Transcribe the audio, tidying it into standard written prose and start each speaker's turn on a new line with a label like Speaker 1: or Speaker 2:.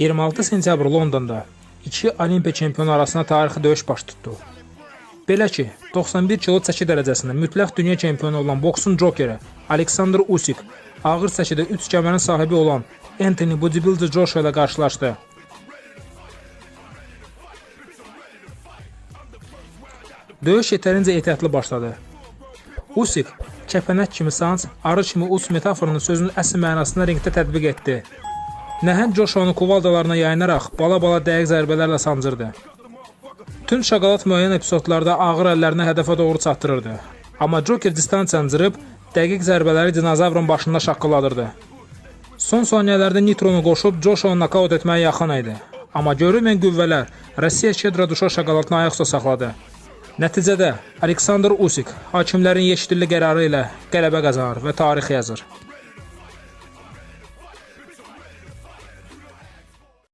Speaker 1: 26 sentyabr Londonda iki Olimpiya çempionu arasında tarixi döyüş baş tutdu. Belə ki, 91 kilo çəki dərəcəsində mütləq dünya çempionu olan boksun jokeri Aleksandr Usik ağır çəkidə 3 kəmərin sahibi olan Anthony Bodybuilder Joshua ilə qarşılaşdı. Döyüş yetərincə ehtiyatlı başladı. Usik kəpənək kimi sanc, arı kimi uç metaforunu sözün əsl mənasında ringdə tətbiq etdi. Nəhəng Joshua'nı kuvaldalarına yayınaraq bala-bala dəqiq zərbələrlə sancırdı. Tünd şokolad müəyyən epizodlarda ağır əllərini hədəfə doğru çatdırırdı. Amma Joker distansiyanı cırıb dəqiq zərbələri dinozavrın başında şaqqıldadırdı. Son saniyələrdə nitronu qoşub Joshua'nı nokaut etməyə yaxın idi. Amma görünməyən qüvvələr Rusiya Şedra Duşa şokoladını ayaq üstə saxladı. Nəticədə Aleksandr Usik hakimlərin yeşdilli qərarı ilə qələbə qazanır və tarix yazır.